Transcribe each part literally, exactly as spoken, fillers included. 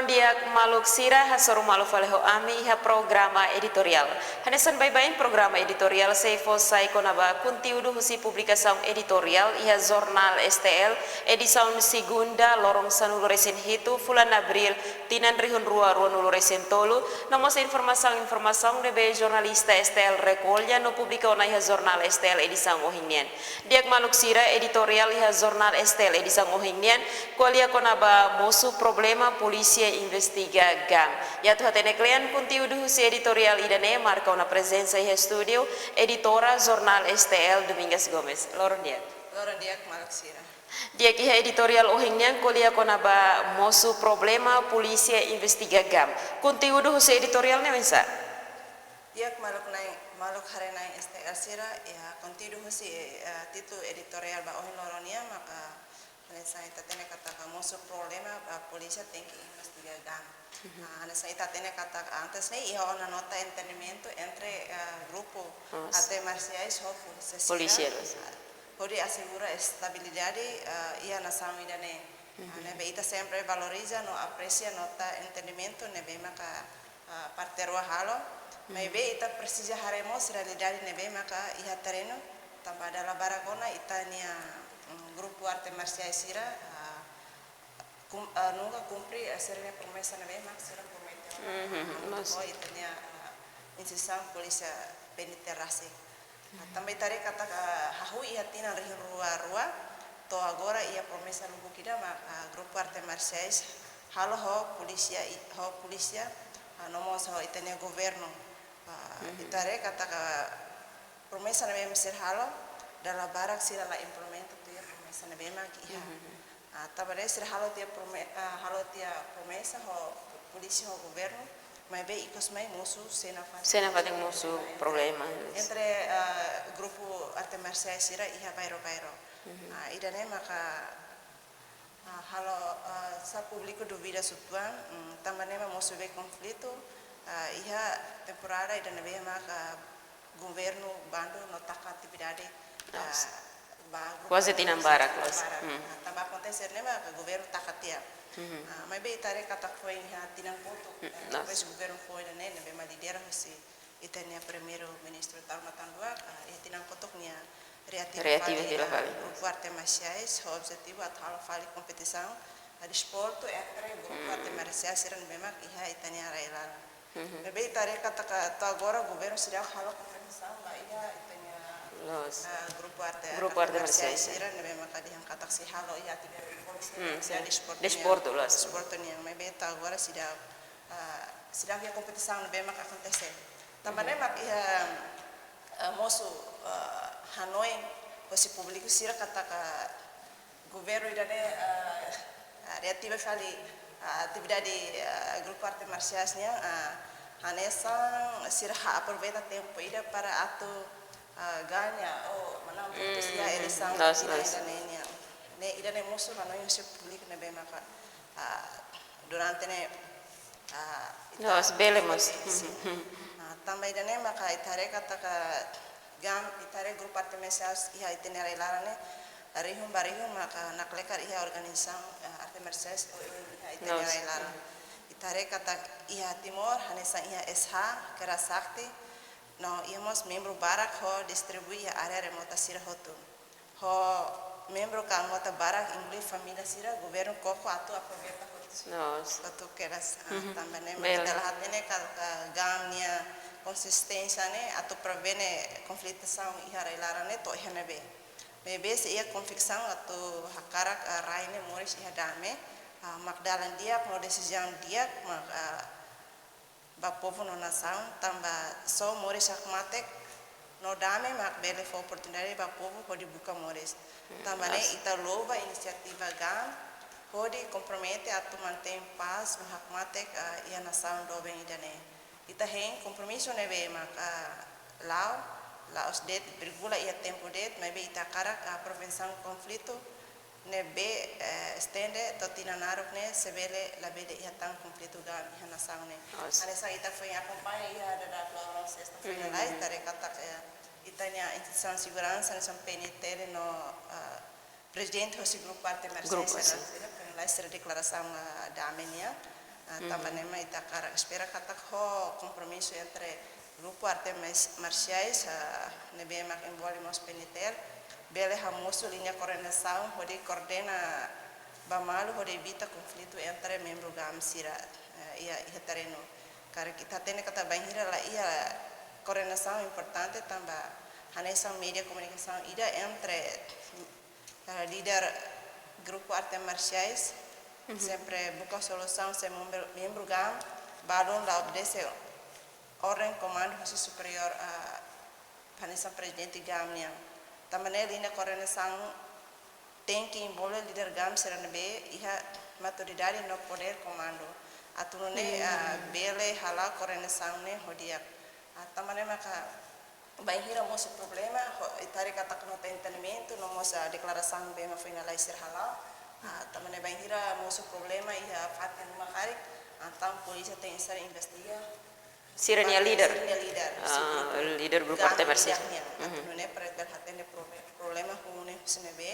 Di'ak maluk sira, hasoru malu fali ho ami iha programa editoriál. Hanesan baibain programa editoriál sei fó sai kona-ba konteúdu husi publikasaun editoriál iha jornál S T L, edisaun segunda, loron sanulu-resin-hitu, fulan Abríl, tinan rihun rua ruanulu-resin-tolu, no mós informasaun-informasaun ne'ebé jornalista S T L rekolla no publika ona iha jornál S T L edisaun ohin nian. Di'ak maluk sira, editoriál iha jornál S T L edisaun ohin nian ko'alia kona-ba mosu problema polísia investiga GAM. Atu hatene kle'an konteúdu husi editoriál ida-ne'e, marka ona prezensa iha estúdiu editora jornál S T L, Domingas Gomes. Loron di'ak. Loron di'ak maluk sira. Di'ak, iha editoriál ohin nian ko'alia kona-ba mosu problema polísia investiga GAM. Konteúdu husi editoriál ne'e oinsá? Di'ak maluk na'in, maluk haree-na'in S T L sira, iha konteúdu husi, eh, títulu editoriál ba ohin loron nian maka hanesan ita hatene katak mosu problema ba polísia tenke investiga GAM. Mhm. Ah, hanesan ita hatene katak antes ne'e iha ona nota entendimentu entre, eh, grupu Mas arte marsiais ho polísia sira. Polísia, mas ah, hodi asegura estabilidade, eh, iha nasaun ida-ne'e. Mhm. Ah, ne'ebé ita sempre valoriza no apresia nota entendimentu ne'ebé maka, ah, parte rua halo. Mhm. Maibé ita presiza haree mós realidade ne'ebé maka iha terrenu, tanba dala barak ona ita-nia, mm, grupu arte marsiais sira, ah, kum-, ah, nunka kumpre, ah, sira-nia promesa ne'ebé mak sira promete ona. Mhm, ah, mas ho ita-nia, ah, instituisaun polísia P N T rasik. Ah, tanba ita haree katak hahú iha tinan rihun rua rua to'o agora iha promesa lubuk ida mak, ah, grupu arte marsiais halo ho polísia i-, ho polísia, ah, no mós ho ita-nia governu. Ah, mhm, ita haree katak promesa ne'ebé mak sira halo, dala barak sira la implementa tuir promesa ne'ebé mak iha. Mhm. Ah, tanba ne'e sira halo tiha prome-, ah, halo tiha promesa ho polísia ho governu, maibé ikus mai mosu sei nafatin. Sei nafatin mosu problema. Entre, ah, grupu arte marsiais sira iha bairru-bairru. Mhm. Ah, ida-ne'e maka, ah, halo, ah, sai públiku dúvidas uitoan, mm, tanba ne'e mak mosu be konflitu, ah, iha temporada ida ne'ebé maka governu bandu no taka atividade, ah, ba grupu kuaze tinan barak, tinan barak. Hmm. Ah, tanba akontese ne'e mak governu taka tiha. Mhm. Ah, maibé ita haree katak foin iha tinan kotuk, hmm, ah, nos. Depois governu foin ne'e, ne'ebé mak lidera husi ita-nia Primeiru-Ministru Taur Matan Ruak, ah, iha tinan kotuk nia reativa, reativa fali, fila ah, fali. Grupu arte marsiais ho objetivu atu halo fali kompetisaun, ah, desportu entre grupu, hmm, arte marsiais sira ne'ebé mak iha ita-nia rai-laran. Mhm. Maibé ita haree katak to'o agora governu seidauk halo kompetisaun ba iha ita-nia, los, ah, grupu arte, grupu arte, arte marsiais, marsiais sira ne'ebé maka dehan katak sei halo iha atividade polísia, hmm, sira, sira desportu, desportu nian, los. Desportu nian, maibé to'o agora seidauk, ah, seidauk iha kompetisaun ne'ebé maka akontese. Tanba, mhm, ne'e mak iha, ah, mosu, ah, hanoin husi públiku sira katak governu ida-ne'e, ah, ah, reativa fali, ah, atividade, ah, grupu arte marsiais nian, ah, hanesan sira aproveita tempu ida para atu, ah, gaña ou menang votus, hmm, iha eleisaun, los, ida, los, ida-ne'e nian. Ne'e ida-ne'e mosu hanoin husi públiku ne'ebé maka, ah, durante ne'e, ah, ita, los, bele mós. Sin. Mhm. Ah, tanba ida-ne'e maka ita haree katak GAM, ita haree grupu arte marsiais iha ita-nia rai-laran ne'e, rihun ba rihun maka nakleker iha organizasaun, eh, arte marsiais oioin iha ita-nia, nos, rai-laran. Ita haree katak iha Timor, hanesan iha S H, Kera Sakti, no iha mós membru barak ho distribui iha área remota sira hotu. Ho membru ka anggota barak, inklui família sira, governu koko atu aproveita hotu. Nos. Hotu kedas, ah, mhm, tanba ne'e, bele, mak ita la hatene katak GAM nia konsisténsia ne'e atu prevene konfrontasaun iha rai-laran ne'e to'o iha ne'ebé. Maibé sei iha konviksaun atu hakarak, ah, rai ne'e moris iha dame, ah, mak dalan di'ak no desizaun di'ak mak, ah, ba povu no nasaun, tanba só moris hakmatek no dame mak bele fó oportunidade ba povu hodi buka moris. Hmm, tanba ne'e, nos, ita louva inisiativa GAM hodi kompromete atu mantein pás no hakmatek, ah, iha nasaun doben ida-ne'e. Ita hein kompromisu ne'ebé mak, ah, la'o, la'ós de'it, vírgula, iha tempu de'it, maibé ita hakarak, ah, prevensaun konflitu ne'ebé, eh, estende to'o tinan naruk ne'e, se bele labele iha tan konflitu GAM iha nasaun ne'e. Os. Hanesan ita foin akompaña iha dadaun loron sesta-feira, mhm, lalais, ita haree katak, eh, ita-nia instituisaun seguransa, hanesan P N T L no, ah, prezidente husi grupu arte marsiais, grupu, sira, sin, sira foin lalais sira deklarasaun, ah, dame nian. Ah, tanba ne'e mak ita hakarak espera katak ho kompromisu entre grupu arte mas-, marsiais, ah, ne'ebé mak envolve mós P N T L, bele hamosu liña koordenasaun hodi koordena ba malu hodi evita konflitu entre membru GAM sira, eh, iha, iha terrenu. Karik ita hatene katak bainhira la iha koordenasaun importante tanba hanesan média komunikasaun ida entre, eh, líder grupu arte marsiais sempre buka solusaun se membru, membru GAM balun la obedese orden komandu husi superiór, ah, hanesan prezidente GAM nian. Tanba ne'e liña koordenasaun tenke envolve líder GAM sira ne'ebé iha maturidade no podér komandu. Atu nune'e, ah, bele hala'o koordenasaun ne'e ho di'ak. Ah, tanba ne'e maka bainhira mosu problema, ho, ita haree katak nota entendimentu, no mós, ah, deklarasaun ne'ebé mak foin lalais sira hala'o. Ah, tanba ne'e bainhira mosu problema iha fatin ruma karik, entaun polísia tenke investiga. Sira-nia líder. Sira-nia líder, husi grupu líder grupu GAM arte marsiais nian. Atu nune'e para bele hatene proble-, problema komune husi ne'ebé.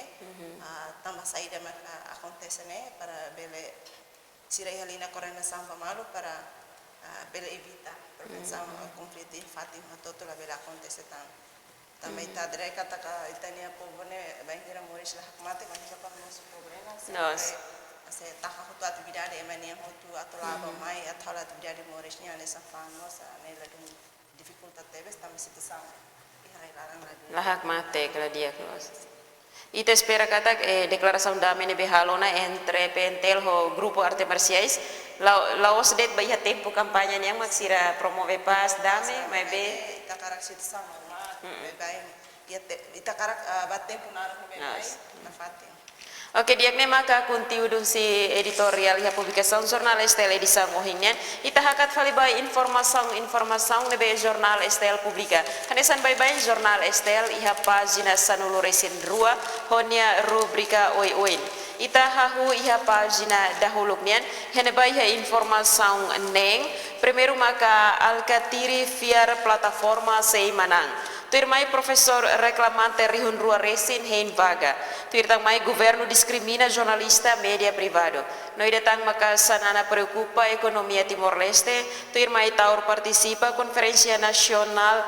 Ah, tanba saida maka akontese ne'e para bele sira iha liña koordenasaun ba malu para, ah, bele evita prevensaun, ah, konflitu iha fatin hotu-hotu labele akontese tan. Tanba ita haree katak ita-nia povu ne'e bainhira moris la hakmatek, bainhira kuandu mosu problema, se, se taka hotu atividade ema nian hotu atu la'o bá mai, atu halo atividade moris nian hanesan fa'an mós, ah, ne'e ladún difikulta tebes tanba situasaun iha rai laran la di'ak. La hakmatek, la di'ak loos. Ita espera katak, eh, deklarasaun dame ne'ebé halo ona entre P N T L ho grupu arte marsiais, la, la'ós de'it ba iha tempu kampaña nian mak sira promove pás, dame, maibé ita hakarak situasaun normál, baibain. Iha te-, ita hakarak, ah, ba tempu naruk ne'ebé bai, nafatin. Oke, di'ak, ne'e maka konteúdu husi editoriál iha publikasaun Jornál S T L edisaun ohin nian. Ita hakat fali ba informasaun, informasaun ne'ebé Jornál S T L publika. Hanesan baibain Jornál S T L iha pájina sanulu-resin-rua ho nia rubrika oioin. Ita hahú iha pájina dahuluk nian, iha ne'ebá iha informasaun neen, primeiru maka Alkatiri fiar plataforma sei manán. Tuirmai profesór reklamante rihun rua resin hein vaga. Tuir tan mai governu diskrimina jornalista média privadu. No ida tan maka Xanana preokupa ekonomia Timor-Leste. Tuirmai Taur partisipa konferénsia nasionál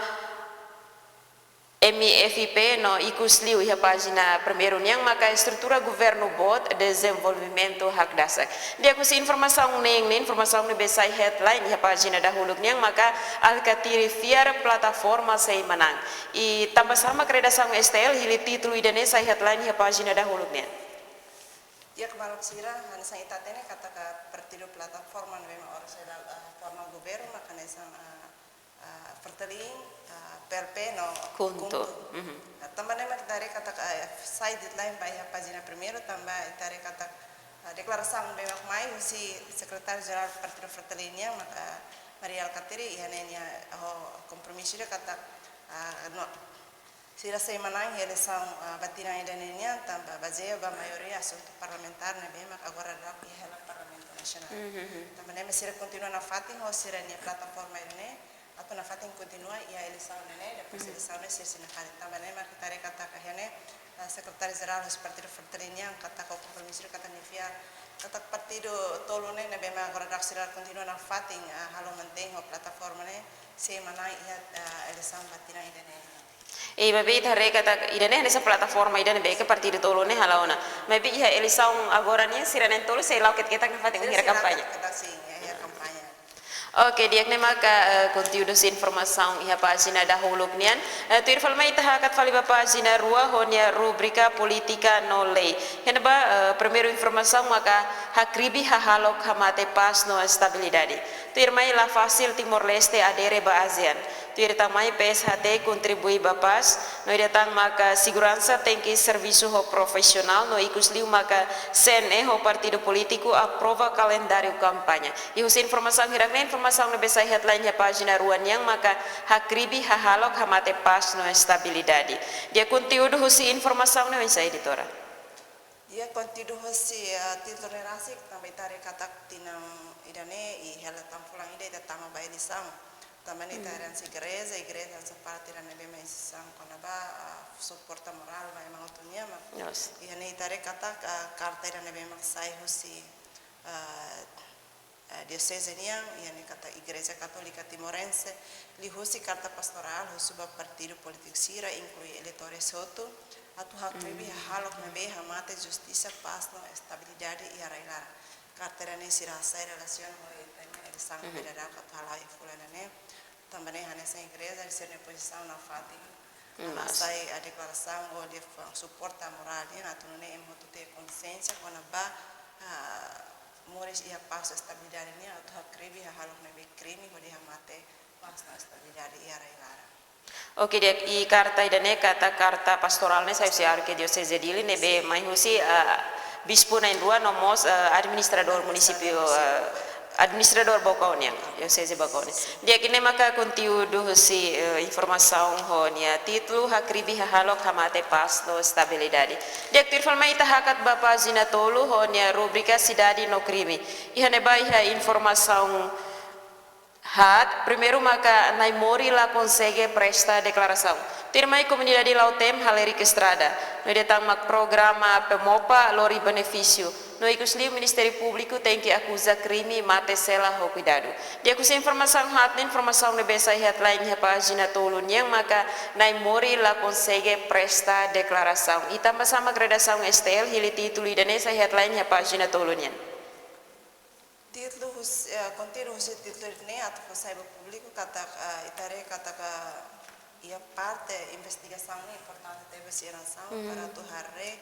M F I P no ikus liu iha pájina primeiru nian maka estrutura governu boot, dezenvolvimentu hakdasak. Di'ak, husi informasaun neen ne'e, informasaun ne'ebé sai headline iha pájina dahuluk nian maka Alkatiri fiar plataforma sei manán. I tanba sá mak redasaun S T L hili títulu ida-ne'e sai headline iha pájina dahuluk nian? Di'ak, maluk sira, hanesan ita hatene katak partidu plataforma ne'ebé mak oras ida, ah, forma governu maka hanesan, ah, ah, Fretilin, ah, P L P no KHUNTO. KHUNTO. Nah, tanba ne'e mak ita haree katak, ah, sai deadline ba iha pájina primeiru, tanba ita haree katak, ah, deklarasaun ne'ebé mak mai husi Sekretáriu Jerál Partidu Fretilin nian maka Mari Alkatiri, iha ne'e nia ho kompromisu ida katak, ah, no, sira sei manán iha eleisaun, ah, ba tinan ida-ne'e nian, tanba bazeia ba maioria asuntu parlamentár ne'ebé mak agora daudaun iha hela Parlamentu Nasionál. Tanba ne'e mak sira kontinua nafatin ho sira-nia plataforma ida-ne'e, atu nafatin kontinua iha eleisaun ne'e, depois eleisaun ne'e sira sei nafatin. Tanba ne'e mak ita haree katak iha ne'e, ah, Sekretáriu Jerál husi Partidu Fretilin nian katak ho kompromisu ida katak nia fiar katak partidu tolu ne'e ne'ebé mak agora daudaun sira kontinua nafatin, ah, halo mantein ho plataforma ne'e sei manán iha, ah, eleisaun ba tinan ida-ne'e. I maibé ita haree katak ida-ne'e hanesan plataforma ida ne'ebé ke partidu tolu ne'e hala'o ona. Maibé iha eleisaun agora nian sira na'in-tolu sei la'o ketak-ketak nafatin iha kampaña. Sira sei la'o ketak-ketak, sin, iha, iha kampaña. Oke, di'ak, ne'e maka, eh, konteúdu husi informasaun iha pájina dahuluk nian. Eh, tuir fali mai ita hakat fali ba pájina rua ho nia rubrika polítika no lei. Iha ne'ebá, eh, primeiru informasaun maka hakribi hahalok hamate pás no estabilidade. Tuirmai la fasil Timor-Leste adere ba ASEAN. Tuir tan mai P S H T kontribui ba pás, no ida tan maka seguransa tenke servisu ho profisionál, no ikus liu maka C N E ho partidu polítiku aprova kalendáriu kampaña. I husi informasaun hirak-ne'e, informasaun ne'ebé sai headline iha pájina rua nian maka hakribi hahalok hamate pás no estabilidade. Di'ak, konteúdu husi informasaun ne'e oinsá, editora? Di'ak, konteúdu husi, eh, títulu ne'e rasik, tanba ita haree katak tinan ida-ne'e i hela tan fulan ida ita tama ba eleisaun. Tanba ne'e ita haree hanesan igreja, igreja hanesan parte ida ne'ebé mak instituisaun kona-ba, ah, suporta morál ba ema hotu nian mak. Yes. Iha ne'e ita haree katak, ah, karta ida ne'ebé mak sai husi, ah, eh, dioseze nian, iha ne'e katak Igreja Katólika Timorense, liuhusi karta pastorál husu ba partidu polítiku sira, inklui eleitores hotu, atu hakribi hahalok ne'ebé hamate justisa, pás no estabilidade iha rai-laran. Karta ida-ne'e sira hasai relasiona ho ita-nia eleisaun ne'ebé daudaun atu hala'o iha fulan ida-ne'e. Tanba ne'e hanesan igreja sira-nia pozisaun nafatin, mm, hasai deklarasaun hodi fó suporta morál nian atu nune'e ema hotu tenke konsiénsia kona-ba, ah, moris iha pás no estabilidade nian atu hakribi hahalok ne'ebé krime hodi hamate pás no estabilidade iha rai-laran. Oke, di'ak, i karta ida-ne'e katak karta pastorál ne'e sai husi Arkidioseze Dili ne'ebé mai husi, ah, bispu na'in-rua no mós, ah, administradór munisípiu, ah, administradór Baucau nian, dioseze Baucau nian. Di'ak, ida-ne'e maka konteúdu husi, eh, informasaun ho nia títulu Hakribi Hahalok Hamate Pás no Estabilidade. Di'ak, tuir fali mai ita hakat ba pájina tolu ho nia rubrika Sidade no Krime. Iha ne'ebá iha informasaun haat, primeiru maka Naimori la konsege presta deklarasaun. Tuirmai komunidade Lautem halerik estrada. No ida tan mak programa PMOPA lori benefísiu. No ikusliu Ministériu Públiku tenke akuza krime mate sela ho kuidadu. Di'ak, husi informasaun haat ne'e, informasaun ne'ebé sai headline iha pájina tolu nian maka Naimori la konsege presta deklarasaun. I tanba sá mak redasaun STL hili títulu ida-ne'e sai headline iha pájina tolu nian? Títulu hus-, eh, konteúdu husi títulu ne'e atu fó sai ba públiku katak, eh, ita haree katak, eh, iha parte investigasaun ne'e importante tebes iha nasaun, mhm, para atu haree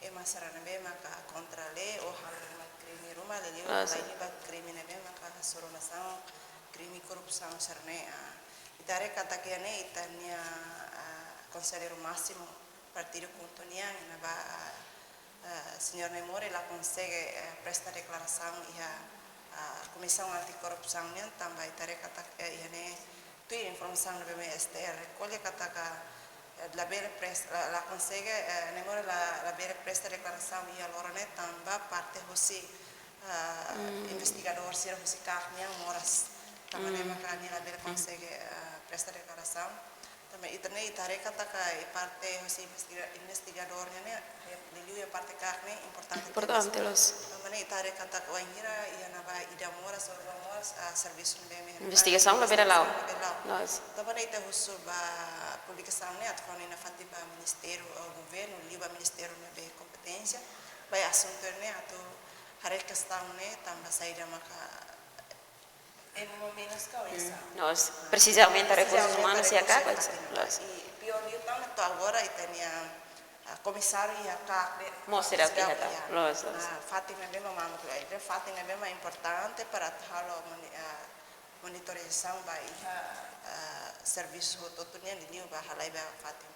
ema sira ne'ebé maka kontra lei ou halo ema krime ruma, liuliu, ah, sá, liuliu ba krime ne'ebé maka hasoru nasaun, krime korrupsaun sira-ne'e, ah. Ita haree katak iha ne'e ita-nia, ah, konselleiru másimu partidu KHUNTO nian, ne'ebá, ah, ah, señór Naimori la konsege, eh, presta deklarasaun iha, ah, Komisaun Antikorrupsaun nian, tanba ita haree katak, eh, iha ne'e tuir informasaun ne'ebé STL rekolla katak, eh, labele pres-, la, la konsege, eh, Naimori la, labele presta deklarasaun iha loron ne'e tanba parte husi, ah, mm, investigadór sira husi KAK nian moras. Tanba ne'e, mm, maka nia labele, mm, konsege, ah, presta deklarasaun. Tanba ita ne'e, ita haree katak iha parte husi investiga-, investigadór nian ne'e, eh, liuliu iha parte KAK ne'e importante tebes. Importante loos. Tanba ne'e ita haree katak wainhira iha ne'ebá ida moras ou rua moras, ah, servisu ne'ebé, investigasaun labele la'o. Labele la'o. Loos. Tanba ne'e ita husu ba publikasaun ne'e atu fó nafatin ba ministériu, eh, governu, liuliu ba ministériu ne'ebé kompeténsia ba iha asuntu ne'e atu haree kestaun ne'e tanba saida maka ema menus ka, mm, oinsá? Loos, presiza aumenta, presiza aumenta rekursus umanus iha KAK, rekursus umanus iha KAK. Loos. I piór liután to'o agora ita-nia, ah, komisáriu iha KAK ne'e mós seidauk iha, seidauk iha. Loos, loos. Ah, fatin ne'ebé mak mamuk, ida fatin ne'ebé mak importante para atu halo moni-, ah, monitorizasaun ba iha, ah, servisu hotu-hotu nian, liuliu ba halai ba fatin,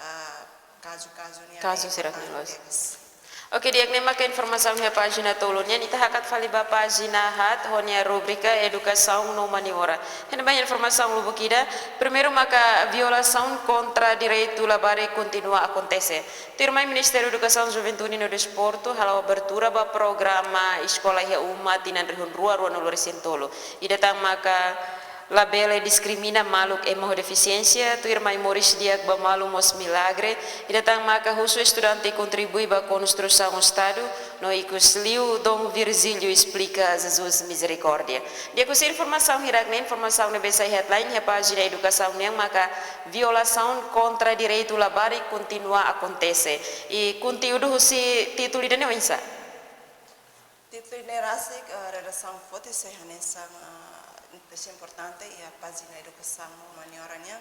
ah, kazu-kazu nian, kazu sira-ne'e importante, loos, tebes. Oke, di'ak, ne'e maka informasaun iha pájina tolu nian, ita hakat fali ba pájina haat ho nia rubrika Edukasaun no Humaniora. Iha ne'ebá informasaun lubuk ida, primeiru maka violasaun kontra direitu labarik kontinua akontese. Tuirmai Ministériu Edukasaun, Juventude no Desportu hala'o abertura ba programa Eskola iha Uma tinan rihun rua ruanulu resin tolu. Ida tan maka labele diskrimina maluk ema ho defisiénsia, tuirmai moris di'ak ba malu mós milagre, ida tan maka husu estudante kontribui ba konstrusaun Estadu, no ikusliu Dom Virgílio esplika Jesus Mizerikórdia. Di'ak, husi informasaun hirak-ne'e, informasaun ne'ebé sai headline iha pájina Edukasaun nian maka violasaun kontra direitu labarik kontinua akontese. I konteúdu husi títulu ida-ne'e oinsá? Títulu ne'e rasik, eh, redasaun foti sai hanesan, eh, notísia importante iha pájina Edukasaun no Humaniora nian.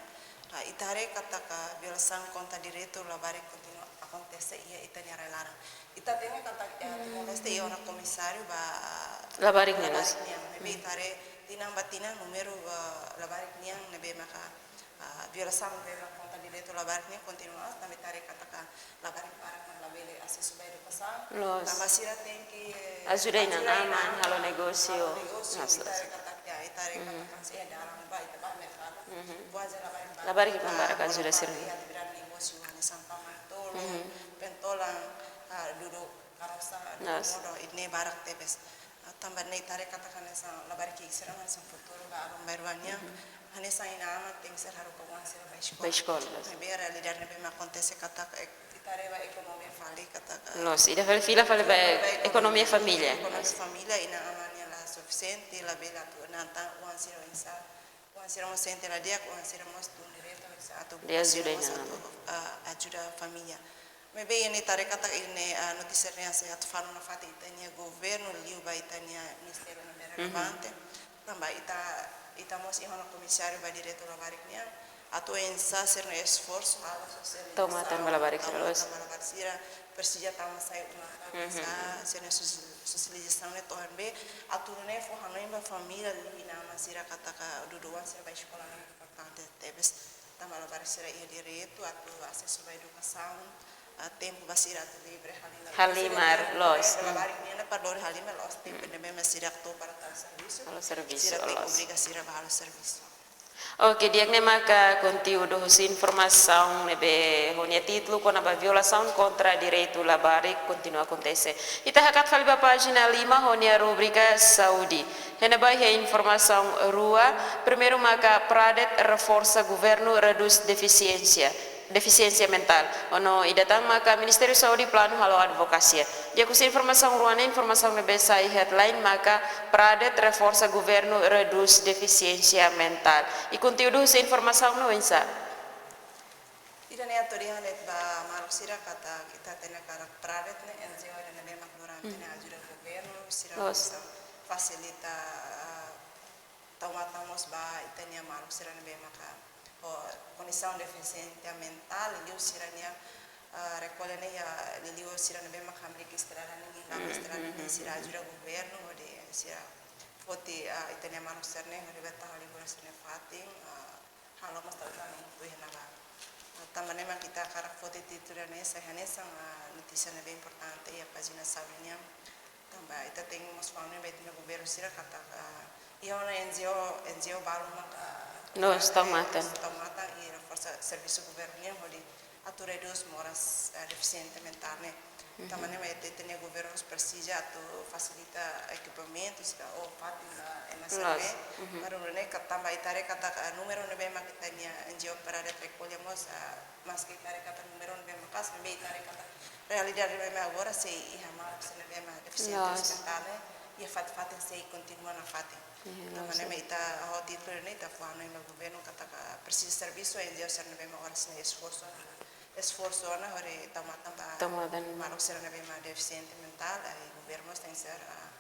Eh, ita haree katak violasaun kontra direitu labarik kontinua akontese iha ita-nia rai-laran. Ita hatene katak, eh, Timor-Leste iha ona komisáriu ba, eh, labarik nian, labarik nian. Ne'ebé, hmm, ita haree tinan ba tinan númeru, eh, labarik nian ne'ebé maka, ah, violasaun ne'ebé mak kontra direitu labarik nian kontinua, tanba ita haree katak labarik barak mak labele asesu ba edukasaun. Loos. Tanba sira tenke ajuda inan-aman, aman, halo negósiu. Halo negósiu, loos, ita loos. Haree katak, ya, ita haree, mhm, katak hanesan iha dalan ba, ita ba merkadu. Mhm. Kuaze labarik barak. Labarik mak, ah, barak ajuda sira-ne'e. Iha atividade negósiu, hanesan paman tolo, mhm, pentolan, ah, dudu karosa, dudu, loos, modo, ida-ne'e barak tebes. Ah, tanba ne'e ita haree katak hanesan labarik ki'ik sira hanesan futuru ba aban-bainrua nian. Mhm. Hanesan inan-aman tenke ser haruka oan sira ba eskola. Ba eskola, loos. Ne'ebé realidade ne'ebé mak akontese katak ek-, ita haree ba ekonomia fali katak, ah, loos, ita fila fali, fila fali ba, fila fali ba ekonomia, ekonomia família. Ekonomia, loos, família, inan-aman nian la hasoru sente labele atu nanta oan sira oinsá, oan sira mós sente la di'ak, oan sira mós tun diretu oinsá atu, de ajuda sira mós ina atu, ah, ajuda família. Maibé ita haree katak ne'e, ah, notísia ne'e sei atu fanu nafatin ita-nia governu liu ba ita-nia ministériu ne'ebé relevante. Tanba ita, ita mós iha ona komisáriu ba direitu labarik nian, atu oinsá sira-nia esforsu halo sosializasaun, tau matan ba labarik sira, tau matan ba labarik sira, presiza tama sai uma, tau oinsá sira-nia sosi-, sosializasaun ne'e to'o ne'ebé atu nune'e fó hanoin ba família liuliu inan-aman sira katak dudu oan sira ba eskola ne'e importante tebes. Tanba labarik sira iha direitu atu asesu ba edukasaun, ah, tempu ba sira atu livre halimar. Halimar, loos. Labarik nian para lori halimar, loos, tempu ne'ebé mak sira atu para tau servisu. Halo servisu, sira tenke loos. Obriga sira ba halo servisu. Oke, di'ak, ne'e maka konteúdu husi informasaun ne'ebé ho nia títulu kona-ba violasaun kontra direitu labarik kontinua akontese. Ita hakat fali ba pájina lima ho nia rubrika saúde. Iha ne'ebá iha informasaun rua, primeiru maka PRADET reforsa governu redús defisiénsia, defisiénsia mentál. No ida tan maka Ministériu Saúde planu halo advokasia. Di'ak, husi informasaun rua ne'e, informasaun ne'ebé sai headline maka PRADET reforsa governu redús defisiénsia mentál. I konteúdu husi informasaun ne'e oinsá? Ida-ne'e atu dehan de'it ba maluk sira katak ita hatene katak PRADET ne'e N G O ida ne'ebé mak durante ne'e ajuda governu, sira, loos, mós fasilita, ah, tau matan mós ba ita-nia maluk sira ne'ebé maka ho kondisaun defisiénsia mentál, liuliu sira-nia, ah, rekolla ne'e iha liuliu sira ne'ebé mak hamriik estrada nian, lama estrada nian, sira ajuda governu hodi sira foti, ah, ita-nia maluk sira ne'e hodi bá tau halibur iha sira-nia fatin, ah, halo mós tratamentu iha ne'ebá. Ah, tanba ne'e mak ita hakarak foti títulu ne'e sai hanesan, ah, notísia ne'ebé importante iha pájina saúde nian. Tanba ita tenke mós fó hanoin ba ita-nia governu sira katak, ah, iha ona N G O, N G O balu mak, ah, loos, tau matan, tau matan i reforsa servisu governu nian hodi atu redús moras, ah, defisiente mentál ne'e. Tanba ne'e mak ita, ita-nia governu presiza atu fasilita ekipamentus ka ou fatin ba ema sira ne'e. Loos. Para nune'e katak tanba ita haree katak, ah, númeru ne'ebé mak ita-nia N G O PRADET rekolla mós, ah, maske ita haree katak númeru ne'ebé maka'as, maibé ita haree katak realidade ne'ebé mak agora sei iha maluk sira ne'ebé mak defisiente, loos, mentál ne'e iha fatin-fatin sei kontinua nafatin. Iya, loos. Tanba ne'e mak ita ho títulu ne'e ita fó hanoin ba governu katak presiza servisu, N G O sira ne'ebé mak agora sei esforsu, esforsu ona hodi tau matan ba, tau matan, maluk sira ne'ebé mak defisiente mentál, i governu mós tenke ser, ah,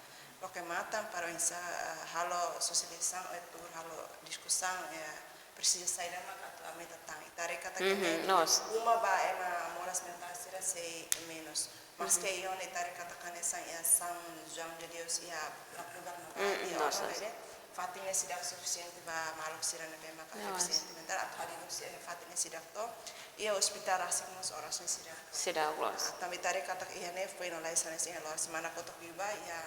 loke matan para oinsá, ah, halo sosializasaun, eh, tuur halo diskusaun, eh, presiza saida mak atu aumenta tan. Ita haree katak, mhm, ne'e, loos, uma ba ema moras mentál sira sei menus. Maske, mhm, iha ne'e ita haree katak hanesan iha São João de Deus iha Lapuga ne'ebá, mhm, iha, loos, ona, loos, ne'e fatin ne'e seidauk sufisiente ba maluk sira ne'ebé maka, loos, defisiente mentál atu halibur sira iha fatin ne'e seidauk to'o. Iha ospitál rasik mós oras ne'e seidauk to'o. Seidauk, loos. Ah, tanba ita haree katak iha ne'e foin lalais hanesan iha loron semana kotuk liubá iha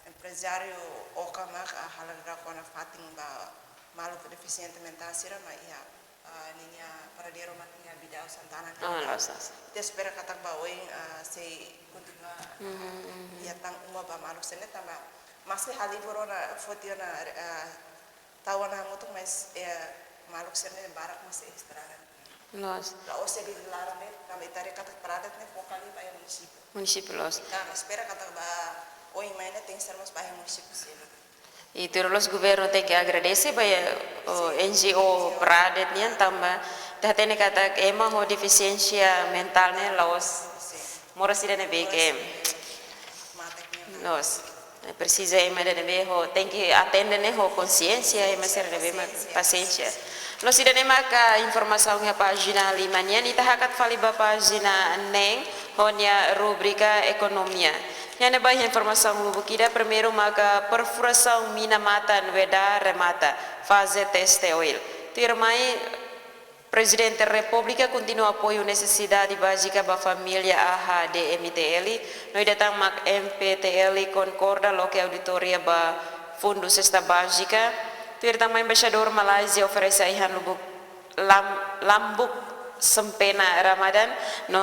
emprezáriu Oka mak, ah, halo daudaun ona fatin ba maluk defisiente mentál sira mak iha, ah, ninia paradeiru mak iha Bidau Santana. Ah, loos, loos. Ita espera katak ba oin, ah, sei kontinua, mhm, mhm, iha tan uma ba maluk sira ne'e tanba maske halibur ona foti ona, ah, tau ona hamutuk, mas, eh, maluk sira ne'e barak mós sei estraga. Loos. La'ós de'it iha laran de'it, tanba ita haree katak PRADET ne'e foka liu ba iha munisípiu. Munisípiu, loos. Ita espera katak ba oin mai ne'e tenke ser mós ba iha munisípiu seluk. I tuir loos governu tenke agradese ba iha, o, sin, N G O, sin, PRADET nian tanba ita hatene katak ema ho defisiénsia mentál ne'e la'ós, sin, moras ida ne'ebé ke, moras matak nian. Loos. Presiza ema ida ne'ebé ho, tenke atende ne'e ho konsiénsia, ema sira ne'ebé mak pasiénsia. Pasiénsia. Loos, ida-ne'e maka informasaun iha pájina lima nian, ita hakat fali ba pájina neen ho nia rubrika ekonomia. Iha ne'ebá iha informasaun lubuk ida, primeiru maka perfurasaun mina matan Wedaa remata, faze teste oil. Tuirmai, Prezidente Repúblika kontinua apoiu nesesidade bázika ba família A H D M T L, no ida tan mak M P T L konkorda loke auditoria ba Fundu Sesta Bázika. Tuir tan mak Embaixadór Malázia oferese ai-han lubuk lam-, lambuk sempena Ramadan, no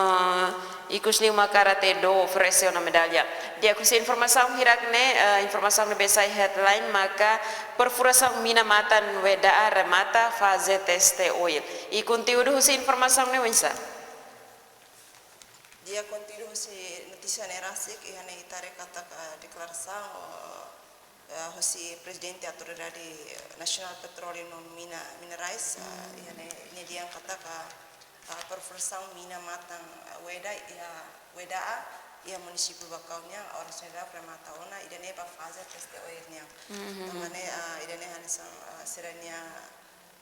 ikus liu mak karat do oferese ona medalla. Di'ak, husi informasaun hirak ne'e, eh, informasaun ne'ebé sai headline maka perfurasaun mina matan Wedaa remata, faze teste oil. I konteúdu husi informasaun ne'e oinsá? Di'ak, konteúdu husi notísia ne'e rasik, iha ne'e ita haree katak, eh, deklarasaun, eh, eh, husi Prezidente Autoridade Nasionál Petróleu no Mina, Minerais, eh, iha ne'e, nia dehan katak, eh, perforsaun mina matan, eh, Weda, iha Weda A, iha munisípiu Baucau nian, oras ne'e daudaun remata ona, ida-ne'e ba faze teste oil nian. Tanba ne'e, eh, ida-ne'e hanesan, eh, sira-nia,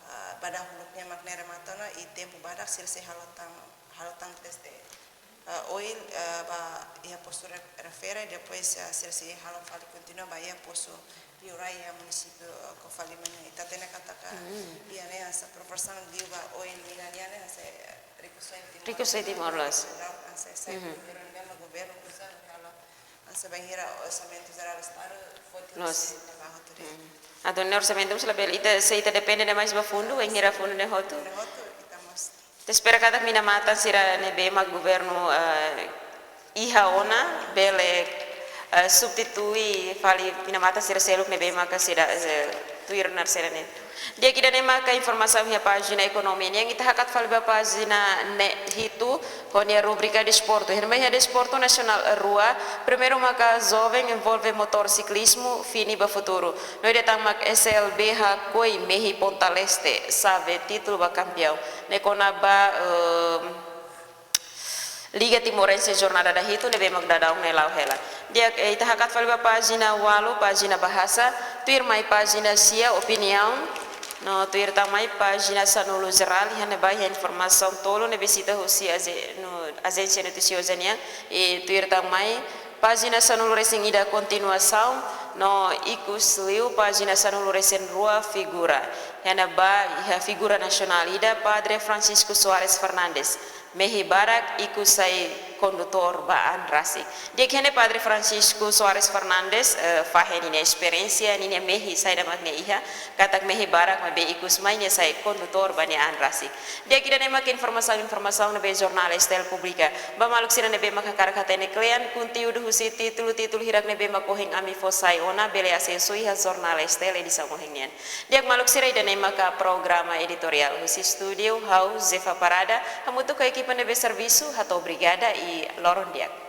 eh, ba dahuluk nian mak ne'e remata ona, i tempu badak sira sei halo tan, halo tan teste, eh, oil, eh, ba iha postu Re-, Refera, i depois, eh, sira sei halo fali kontinua ba iha postu Liurai iha munisípiu, eh, Covalima nian. Ita hatene katak iha ne'e hanesan perforsaun liu ba oil mina nian ne'e hanesan, eh, rikusoin Timor. Rikusoin Timor-Leste. Hanesan sai, sai governu ne'e, governu uza halo hanesan bainhira orsamentu jerál estadu foti husi traballu tudu. Atu ne'e orsamentu mós labele, ita, se ita depende demais ba fundu, bainhira fundu ne'e hotu. Ne'e hotu, ita mós. Ita espera katak mina matan sira ne'ebé mak governu, eh, iha ona, bele, eh, substitui fali mina matan sira seluk ne'ebé maka sira, eh, tuir naran sira ne'e. Di'ak, ida-ne'e maka informasaun iha pájina ekonomia nian, ita hakat fali ba pájina ne'e hitu, ho nia rubrika desportu. Iha ne'ebá iha desportu nasionál rua, primeiru maka joven envolve motor siklizmu, fini ba futuru. No ida tan mak S L B hakoi mehi Ponta Leste, xave títulu ba kampiaun. Ne'e kona-ba, ehm, Liga Timorense jornada dahitu ne'ebé mak daudaun ne'e la'o hela. Di'ak, eh, ita hakat fali ba pájina ualu, pájina bahasa, tuirmai pájina sia, opiniaun, no tuir tan mai pájina sanulu jerál, iha ne'ebá iha informasaun tolu ne'ebé sita husi aje-, no, ajénsia notisioza nian, i tuir tan mai pájina sanulu resin ida kontinuasaun, no ikus liu pájina sanulu resin rua figura. Iha ne'ebá iha figura nasionál ida, Padre Francisco Soares Fernandes. Mehi barak ikus sai kondutór ba an rasik. Di'ak, iha ne'e Padre Francisco Soares Fernandes, eh, fahe ninia esperiénsia, ninia mehi saida mak nia iha, katak mehi barak maibé ikus mai nia sai kondutór ba nia an rasik. Di'ak, ida-ne'e mak informasaun-informasaun ne'ebé jornál S T L publika. Ba maluk sira ne'ebé mak hakarak hatene kle'an konteúdu husi títulu-títulu hirak ne'ebé mak ohin ami fó sai ona, bele asesu iha jornál S T L edisaun ohin nian. Di'ak maluk sira, ida-ne'e maka programa editoriál husi estúdiu, ha'u Zefa Parada, hamutuk ho ekipa ne'ebé servisu, hato'o obrigada i loron di'ak.